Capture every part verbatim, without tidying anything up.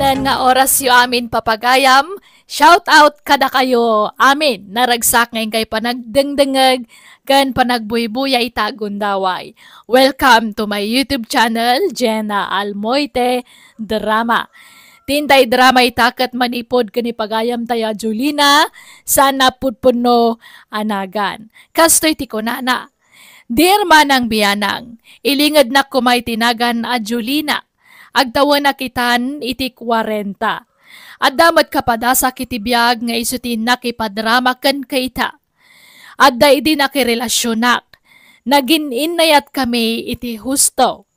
Nga orasyo amin, papagayam, shout out kadakayo amin. Naragsak nga inkay panagdengdengeg ken panagbuybuya ita a gundaway. Welcome to my YouTube channel, Jenna Almoite Drama. Ti intay drama ita ket manipud ken ni pagayamtayo a Julina, saan a pudpunno a nagan. Kastoy ti kunana, Dear Manang Bianang, ilingednak koma iti nagan a Julina. Agtawenak itan iti kuarenta. Adda met kapadasak iti biag nga isu ti nakipadrama kenka ita. Adda idi nakirelasionak. Nagin-innayatkami iti husto.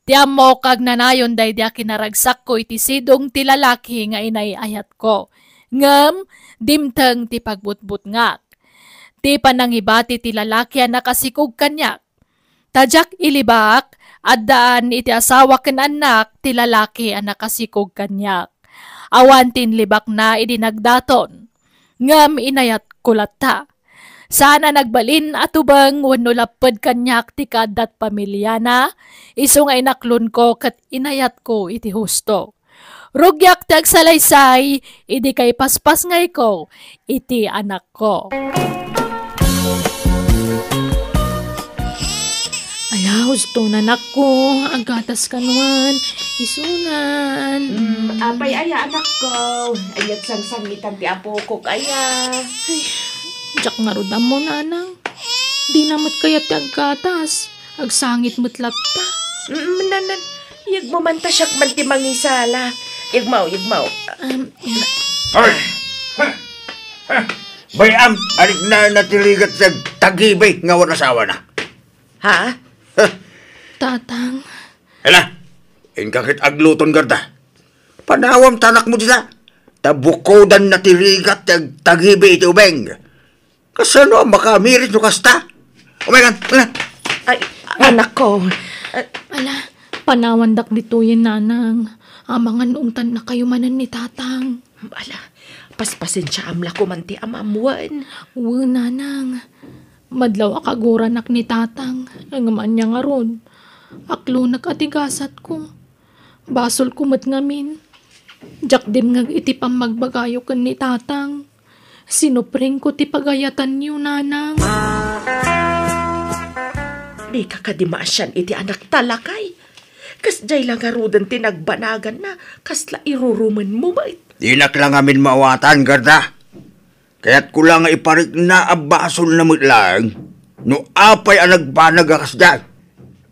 Ti ammok, agnanayon daydi a kinaragsakko iti sidong ti lalaki nga inay-ayatko. Ngem dimteng ti pagbutbutngak. Ti panangibati ti lalaki a nakasikog kaniak. Ta diak ilibak, addaan iti asawa ken annak ti lalaki a nakasikog kaniak. Awan ti inlibakna idi nagdaton. Ngem inayatko latta. Saan a nagbalin a tubeng wenno lapped kaniak ti kaaddat pamiliana, isu nga inaklonko ket inayatko iti husto. Rugiak ti agsalaysay idi kaipaspasngayko iti anakko. Ala, husto, anakko, aggatas ka nuan. Isunan. Mm, apay aya, anakko? Ayat sangsangitan ti apokok aya. Ay, diak ngarud ammo, nanang. Dina met kayat ti aggatas. Agsangit met latta. Mm, nanan, iyagmo man ta siak man ti mangisala. Iyagmo, iyagmo. Um, Ay! Bay-am, anik na natirigat sa tagibay nga awan asawana. Ha? Tatang. Hala, inka ket agluton garda. Panawam tanakmo dita. Ta bukodan natirigat ti agtagibi iti ubeng. Kasano a makaamiris no kasta? Umaykan, umaykan. Ay, anakko. Ah, ala, panawandak ditoyen, nanang. Amangan no umtannakayo manen ni tatang. Ala, paspasensiaam la koman ti amam wen. Wen, nanang. Madlaw a kaguranak ni tatang, ngem ania ngarud? Aklonek a ti gasatko. Basolko met ngamin. Diak dimngeg iti pammagbagayo ken ni tatang. Sinupringko ti pagayatanyo, nanang. Dika kadi maasian iti anakta, lakay? Kasdiay la ngaruden ti nagbanaganna, kasla irurumenmo met. Dinak la ngamin maawatan, garda. Kayatko la nga iparikna a basolna met laeng no apay a nagbanag a kasdiay.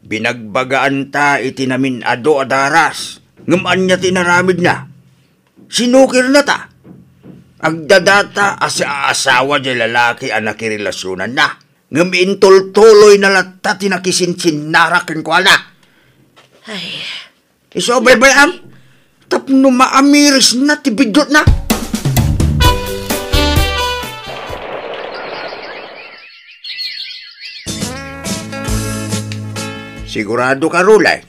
Binagbagaanta iti namin-adu a daras, ngem ania ti inaramidna? Sinukirna ta. Agdadata a siaasawa diay lalaki a nakirelasionanna, ngem intultuloyna latta ti nakisinsinnarak kenkuana. Ay. Isu a baybay-am, tapno maamirisna ti biddutna. Sigurado ka, Rulay?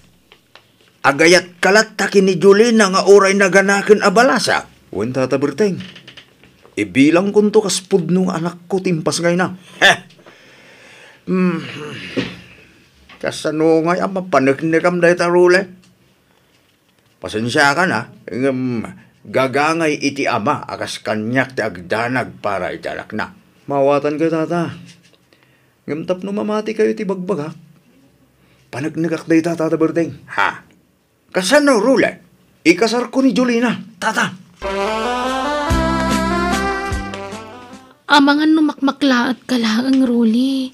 Agayatka latta ken ni Jolina nga uray naganaken a balasa? Wen, Tata Berteng. Ibilangkonto kas pudno nga anakko ti impasngayna. Heh. Hmm. Kasano ngay a mapaneknekam dayta, Rule? Pasensiakan, a, ngem gagangay iti ama a kas kaniak ti agdanag para iti anakna. Maawatankayo, Tata. Ngem tapno mamatikayo iti bagbagak, paneknekak dayta, Tata Berteng. Ha? Kasano, Rule? Ikasarko ni Jolina, Tata. Amangan no makmaklaatka laeng, Rule.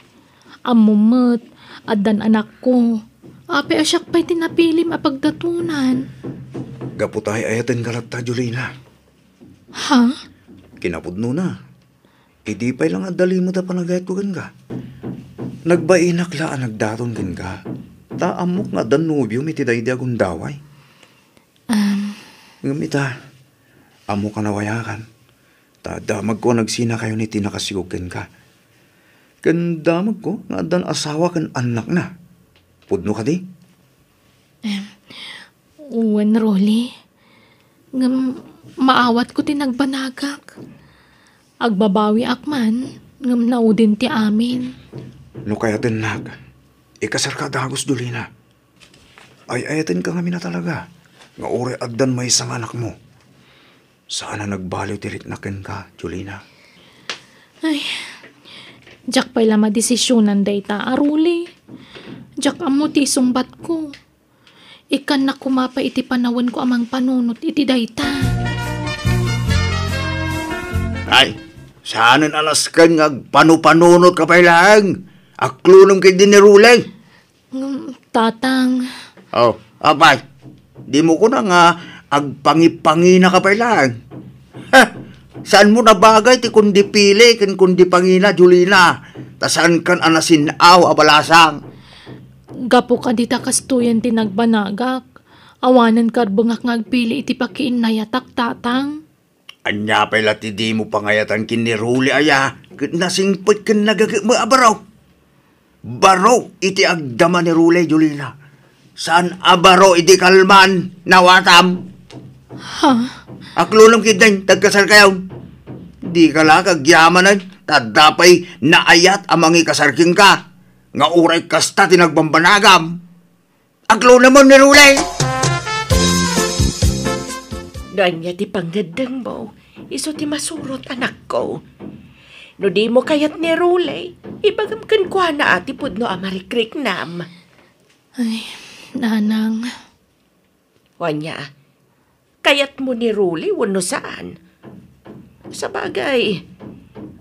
Ammom met, addan anakko. Apay a siak pay ti napilim a pagdatonan? Gapu ta ay-ayatenka latta, Jolina. Ha? Kinapudnona, idi pay la nga adda limed a panagayatko kenka. Nagbainak la a nagdaton kenka, ta ammok nga addan nobiom iti daydi a gundaway. Am. Ngem ita, ammok a nawayakan, ta damagko a nagsinakayon iti nakasigog kenka. Ken damagko nga addan asawa ken annakna. Pudno kadi? Em, wen, Rolly. Ngem maawatko ti nagbanagak. Agbabawiak man, ngem naudin ti amin. No kayatennak, ikasarka a dagus, Jolina. Ay-ayatenka ngamin a talaga. nga uray addan maysa nga anakmo. Saan a nagbaliw ti rikna kenka, Jolina. Ay, diak pay la madesisionan dayta a Ruli. Diak ammo ti isungbatko. Ikkannak koma pay iti panawenko a mangpanunot iti dayta. Ay, saanen a nasken nga agpanupanunotka pay laeng. Aklonem ketdi ni Ruli. Ngem, Tatang. Oh, apay, dimo kuna nga agpangipanginaka pay laeng. Ha! Saanmo nabagay ti kundi pili ken kundi pangina, Jolina, ta saankan a nasin-aw a balasang. Gapu kadi ta kastoyen ti nagbanagak, awanen karbengak nga agpili iti pakiinnayatak, Tatang. Ania pay la ti dimo pangayatan ken ni Ruli aya ket nasingpet ken nagagekme a baro? Baro iti agdama ni Ruli, Jolina. Saan a baro iti kalman, nawatam. Ha? Aklonem ketdin, ta agkasarkayon. Dika la kagyamanen, ta adda pay naayat a mangikasar kenka, nga uray kasta ti nagbambanagam. Aklonemon ni Ruli! No ania ti pangngeddengmo, isu ti masurot, anakko. No dimo kayat ni Ruli, ibagam kenkuana a ti pudno a marikriknam. Ay, Nanang. Ania, kayatmo ni Ruli wenno saan? Sabagay,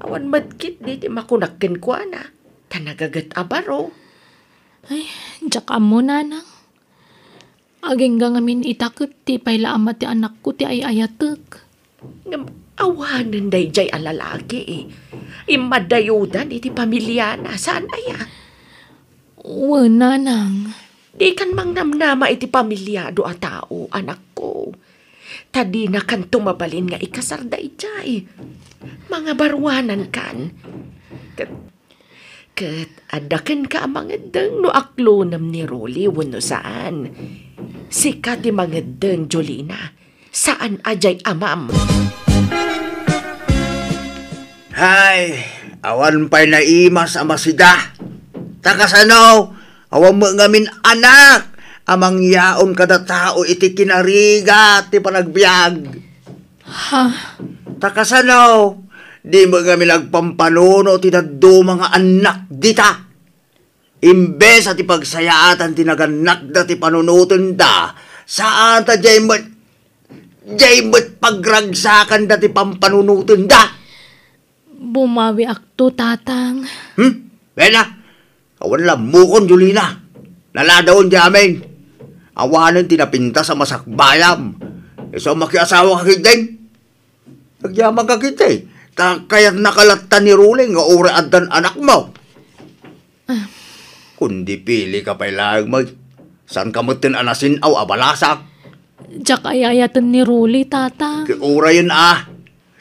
awan met ketdi ti makunak kenkuana, ta nagaget a baro. Ay, diak ammo, Nanang. Agingga ngamin ita ket ti pay la ama ti anakko ti ay-ayatek. Ngem awanen daydiay a lalaki. Immadayudan iti pamiliana, saan aya? Wen, Nanang. Dikan mangnamnama iti pamiliado a tao, anakko. Ta dinakanto mabalin nga ikasar daydiay. Mangabaruanankan. Ket, ket adda kenka a mangeddeng no aklonem ni Ruli wenno saan. Sika ti mangeddeng, Jolina. Saan a diay amam. Hay, awan pay naimas a masida. Ta kasano, awan met ngamin anak a mangyaon kada tao iti kinarigat ti panagbiag. Ha? Ta kasano, di met ngamin agpampanuno ti dadduma nga annak dita. Imbes a ti pagsayaatan ti nagannakda ti panunotenda, saan ta diay met, diay met pagragsakanda ti pampanunotenda. Bumawiakto, Tatang. Hmm? Bena, awan lammukon, Jolina. Naladawon diay amin. Awanen ti napintas a masakbayam. Isu a makiasawaka ketdin. Agyamanka ketdi, ta kayatnaka latta ni Ruli nga uray addan anakmo. Ah. Kundi pilika pay laeng met. Saanka metten a nasin-aw a balasang. Diak ay-ayaten ni Ruli, Tata. Ket urayen a,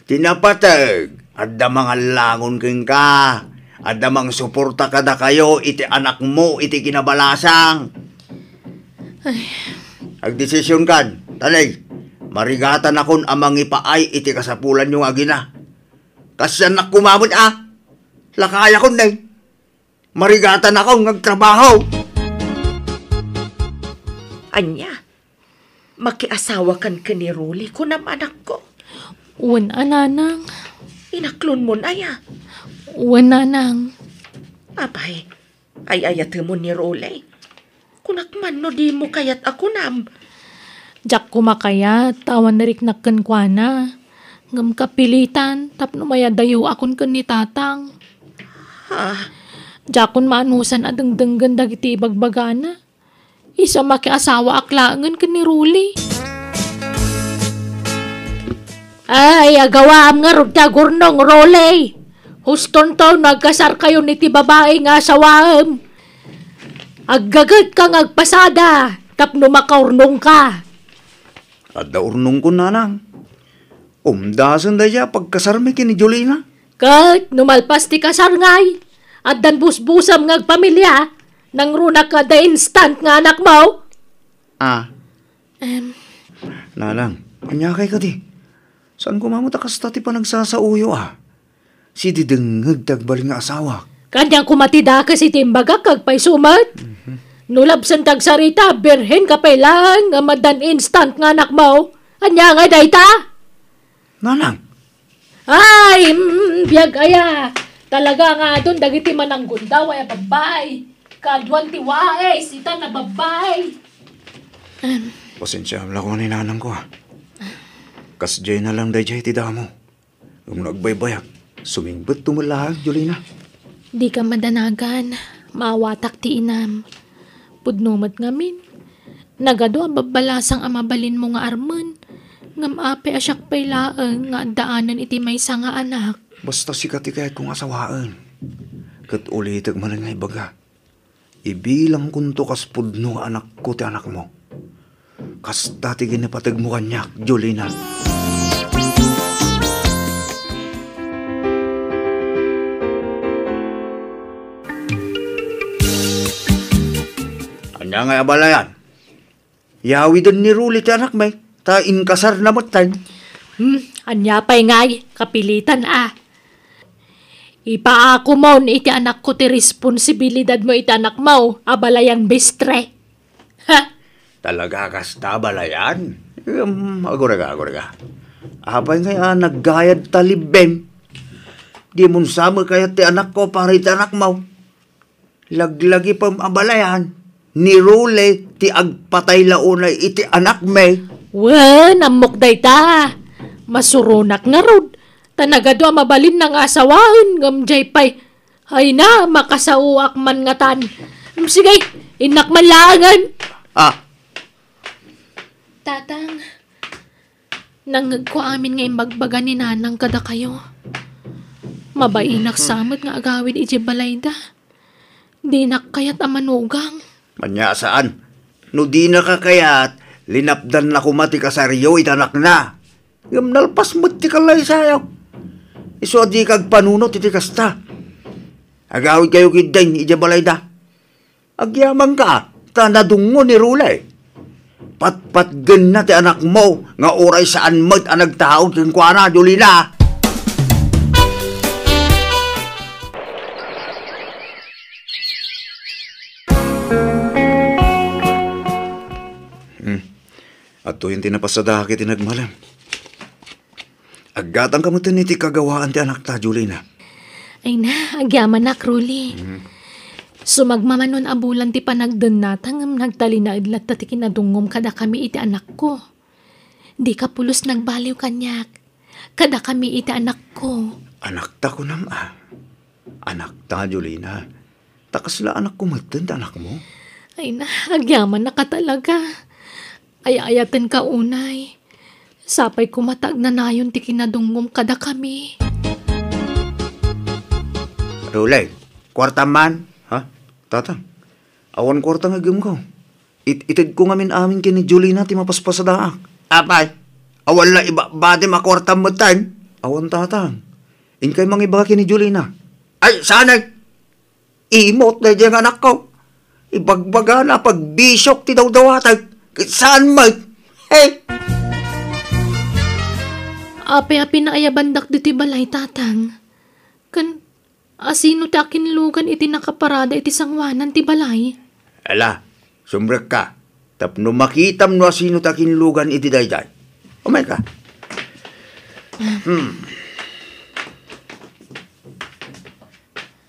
ti napateg, adda mangallangon kenka. Adda mangsuporta kadakayo iti anakmo iti kinabalasang. Ay. Agdesisionkan, ta ne, marigatanakon a mangipaay iti kasapulanyo nga agina. Kaasiannak koma met a, lakayakon ne. Marigatanakon nga agtrabaho. Ania? Makiasawakan ken ni Ruli, kunam, anakko? Wen a, nanang. Inaklonmon aya? Wen, nanang. Apay, ay-ayatemon ni Ruli? Kunak man no dimo kayat a kunam. Diak koma kayat, ta awan nariknak kenkuana. Ngem kapilitan, tapno mayadayoakon ken ni Tatang. Ha? Diakon maanusan a dengdenggen dagiti ibagbagana. Isu a makiasawaak laengen ken ni Ruli. Ay, agawaam ngarud ti agurnong, Ruli. Hustonto no agkasarkayon iti babai nga asawaem. Aggagetka nga agpasada tapno makaurnongka. Adda urnongko, nanang. Umdasen dayta pagkasarmi ken ni Jolina. Ket no malpas ti kasar ngay, addan busbusam nga agpamilia, nangruna ka the instant nga anakmo. Ah. Em. Nanang, aniakay kadi? Saan koma met a kasta ti panagsasaoyo, a? Sididengngeg ti agbalin nga asawak. Kaniak koma ti dakes iti imbagak, agpayso met. Mhm. No labsen ti agsarita, birhen ka pay laeng nga maddan instant nga anakmo. Ania ngay dayta? Nanang. Ay, mm, biag aya. Talaga nga adun dagiti mananggunda, way a babbai. Kaduan ti wais, ita na babbai. Pasensiaem la koma ni nanangko, a. Kasdiay na lang daydiay ti damo. Ngem no agbaybayak, sumingbetto met laeng, Jolina. Dika madanagan, maawatak ti inam. Pudno met ngamin, nagadu a babbalasang a mabalinmo nga armen, ngem apay a siak pay laeng nga addaanen iti maysa nga anak? Basta sika ti kayatko nga asawaen. Ket ulitek manen nga ibaga, ibilangkonto kas pudno nga anakko ti anakmo. Kasta ti ginapategmo kaniak, Jolina. Ania ngay abalayan? Yawiden ni Ruli ti anakmi, ta inkasarna metten. Hmm, ania pay ngay, kapilitan a. Ipaakomon iti anakko ti responsibilidadmo iti anakmo, abalayan mestre. Ha? Talaga kasta, abalayan? Em, agurega, agurega. Apay ngay a naggayad ta libbem? Dimon sa met kayat ti anakko para iti anakmo? Laglagipem, abalayan, ni Rule ti agpatay la unay iti anakmi. Wen, ammok dayta. Masuronak ngarud. Ta nagadu a mabalinna nga asawaen, ngem diay pay. Ay na, makasaoak man ngatan. Em, sige, innak man laengen. Ah. Tatang, nangngegko amin nga imbagbaga ni Nanang kadakayo. Mabainak sa met nga agawid idiay balayda. Dinak kayat a manugang. Ania saan? No dinaka kayat, linapdanna koma ti kasaryo iti anakna. Ngem nalpas met ti kallaysayo. Isu a dika agpanunot iti kasta. Agawidkayo ketdin idiay balayda. Agyamanka, ta nadungngo ni Rule. Patpatgenna ti anakmo nga uray saan met a nagtaud kenkuana, Jolina. Hmm. Adtoyen ti napasadaak iti nagmalem. Aggatangka metten iti kagawaan ti anakta, Jolina. Ay na, agyamanak, Ruli. Mhm. Sumagmamano a bulan ti panagdennata ngem nagtalinaed latta ti kinadungngom kadakami iti anakko. Dika pulos nagbaliw kaniak. Kadakami iti anakko. Anakta, kunam a. Anakta, Jolina. Ta kasla anakko metten ti anakmo. Ay na, agyamannaka talaga. Ay-ayatenka unay. Sapay koma ta agnanayon ti kinadungngom kadakami. Rule, kuartam man? Ha? Tatang, awan kuarta nga aggemko. It-, itedko ngamin amin ken ni Jolina ti mapaspasadaak. Apay, awan la ibabadim a kuartam metten? Awan, Tatang. Inkay mangibaga ken ni Jolina. Ay, saanen? Imot daydiay nga anakko. Ibagbagana a pagbisiok ti dawdawatek. Ket saan met? Hey! Apay a pinaayabandak ditoy balay, Tatang? Ken asino ti akinlugan iti nakaparada iti sangoanan ti balay? Ala, sumrekka. Tapno makitam no asino ti akinlugan iti daydiay. Umayka. Hmm.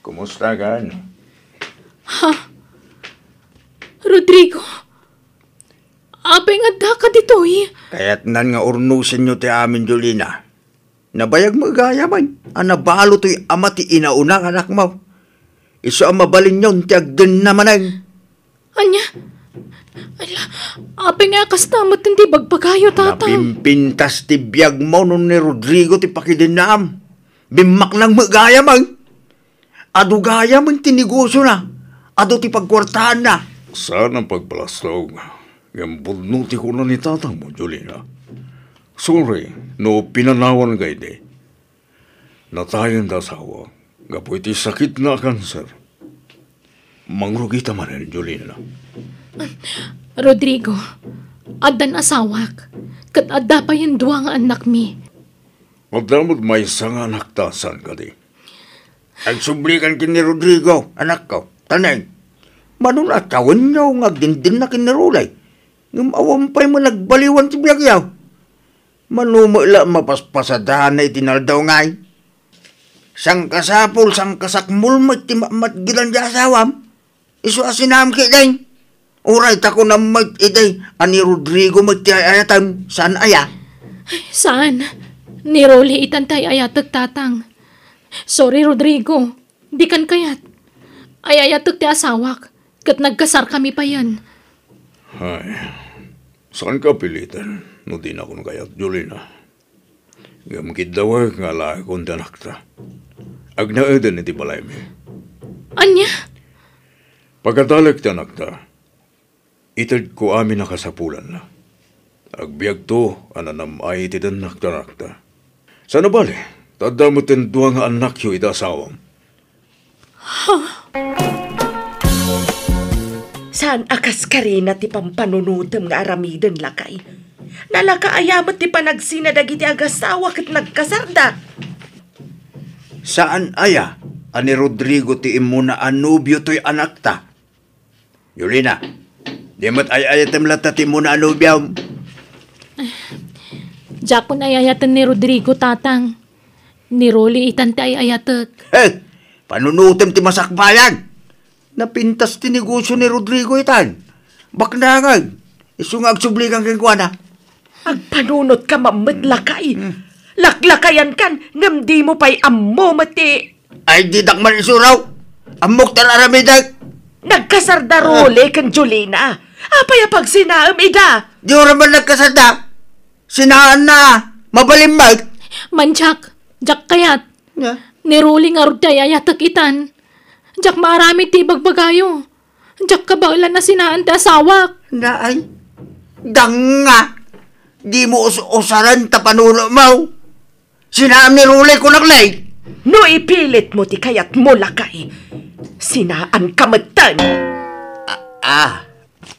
Kumusta kan? Ha? Rodrigo? Apay nga addaka ditoy? Kayatnan nga urnosenyo ti amin, Jolina. Nabayag met gayam a nabalo toy ama ti inauna nga anakmo. Isu a mabalinyon ti agdenna manen. Ania? Ala, apay nga kasta met ti bagbagayo, Tatang? Napimpintas ti biagmo no ni Rodrigo ti pakidennam. Bimmaknang met gayam. Adu gayam ti negosiona. Adu ti pagkuartaanna. Saan a pagbalastog. Ngem pudno ti kuna ni tatangmo, Jolina. Sorry no pinanawan ka idi. Natayen ti asawa gapu iti sakitna a kanser. Mangrugita manen, Jolina. Rodrigo, addan asawak, ket adda payen dua nga annakmi. Adda met maysa nga anakta, saan kadi? Agsublikan ken ni Rodrigo, anakko. Taneng, Mano la a tawenyo nga agdindinna ken ni Rolly? Ngem awan pay met nagbaliwan ti biagyo. Mano met la a mapaspasada iti naldaw ngay? Sangkasapul, sangkasakmol met ti matmatgedan ti asawam. Isu a sinaam ketdin. Uray ta kunam met idi a ni Rodrigo met ti ay-ayatem, saan aya? Saan? Ni Rolly itan ti ay-ayatek, Tatang. Sorry, Rodrigo. Dikan kayat. Ay-ayatek ti asawak, ket nagkasarkami payen. Ay, saanka a piliten no dinakon kayat, Jolina. Ngem kiddawek nga alaekon ti anakta. Agnaeden iti balaymi. Ania? Pagadalek ti anakta, itedko amin a kasapulanna. Agbiagto a nanam-ay iti dennak ti anakta. Saan a bale, ta adda metten dua nga annakyo iti asawam. Saan a kaskarina ti pampanunotem nga aramiden, lakay? Nalaka aya met ti panagsina dagiti agasawa ket nagkasarda? Saan aya a ni Rodrigo ti immuna a nobio toy anakta? Jolina, di met ay-ayatem latta ti immuna a nobiom? Diakon ay-ayaten ni Rodrigo, Tatang. Ni Rolly itan ti ay-ayatek. Eh, panunotem ti masakbayan. Napintas ti negosio ni Rodrigo itan. Baknangan. Isu nga agsublikan kenkuana. Agpanunotka met, lakay. Hmm. Laklakayankan, ngem dimo pay ammo met ti... Ay, didak man isuraw. Ammok ta aramidek. Nagkasarda Rolly ken Jolina. Apay a pagsinaem ida? Di ura man nagkasarda. Sinaanna. Mabalin met. Mandiak, diak kayat. Nia? Ni Rolly ngarud ti ay-ayatek itan. Diak maaramid ti ibagbagayo. Diak kabaelan a sinaen ti asawak. Naay, danga. Dimo us-usaren ta panunomo. Sinaem ni Rolly, kunak lay. No ipilitmo ti kayatmo, lakay, sinaanka metten. Ah, ah.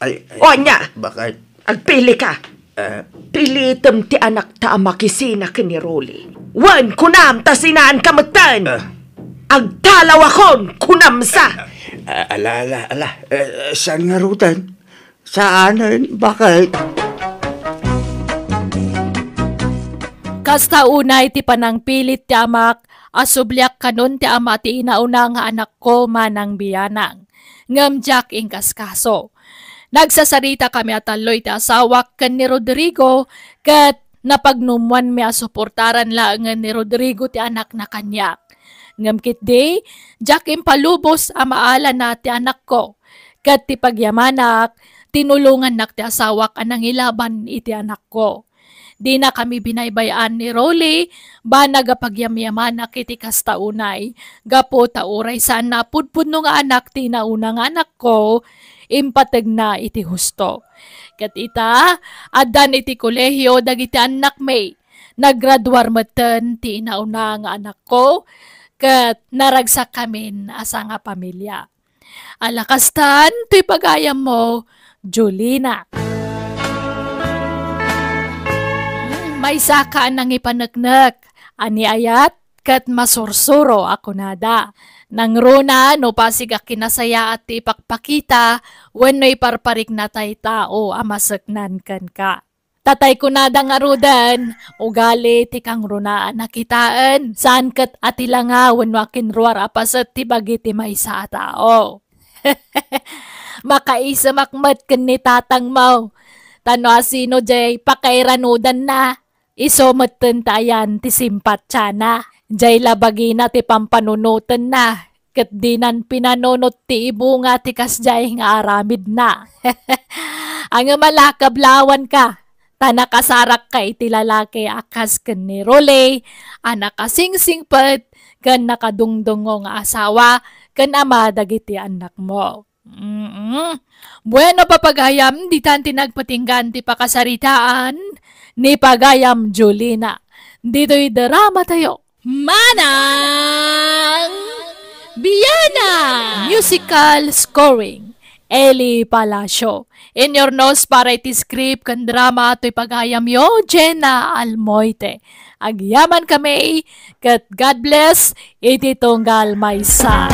Ay, ay. O, ania? Bakit? Agpilika. Eh? Pilitem ti anakta a makisina ken ni Rolly. Wen, kunam ta sinaanka metten. Eh. Agtalawakon, kunam sa. Ah, ala, ala, ala. Eh, saan ngaruden? Saanen? Bakit? Kasta unay ti panangpilit ti amak a subliak kanon ti ama ti inauna nga anakko manang bianang. Ngem diak inkaskaso. Nagsasaritakami a tallo iti asawak ken ni Rodrigo, ket napagnumoanmi a suportaran laengen ni Rodrigo ti anakna kaniak. Ngem ketdi, diak impalubos a maalana ti anakko. Ket ti pagyamanak, tinulongannak ti asawak a nangilaban iti anakko. Dinakami binaybay-an ni Rolly, banag a pagyamyamanak iti kasta unay, gapu ta uray saanna a pudpudno nga anak ti inauna nga anakko, impategna iti husto. Ket ita, addan iti kolehio dagiti annakmi. Nagraduar metten ti inauna nga anakko, ket naragsakkamin a sangapamilia. Ala kastan toy pagayammo, Jolina. Maysaka a nangipaneknek, a ni ayat ket masursuro a kunada. Nangruna no pasig a kinasayaat ti ipakpakita wenno iparparikna tay tao a maseknan kenka. Tatay kunada ngaruden, ugali ti kangrunaan a kitaen, saan ket a ti langa wenno a kinruar a paset ti bagi ti maysa a tao. Makaisemak met ken ni tatangmo, ta no asino jay pakairanudanna, isu metten ta ayan ti simpatiana. Jay la bagina ti pampanunotenna, ket dinan pinanunot ti ibunga ti kasdiay nga aramidna. Ngem ala, kablawanka, ta nakasarakka iti lalaki a kas ken ni Rolly, a nakasingsingpet ken nakadungdungngo nga asawa ken ama dagiti annakmo. Mm. Bueno, papagayam, ditan ti nagpatinggan ti pakasaritaan ni Pagayam Jolina. Ditoy drama tayo. Manang Biana! Musical scoring, Eli Palacio. Inurnos para iti script ken drama toy pagayamyo, Jenna Almoite. Agyaman kami, ket God bless iti tunggal maysa.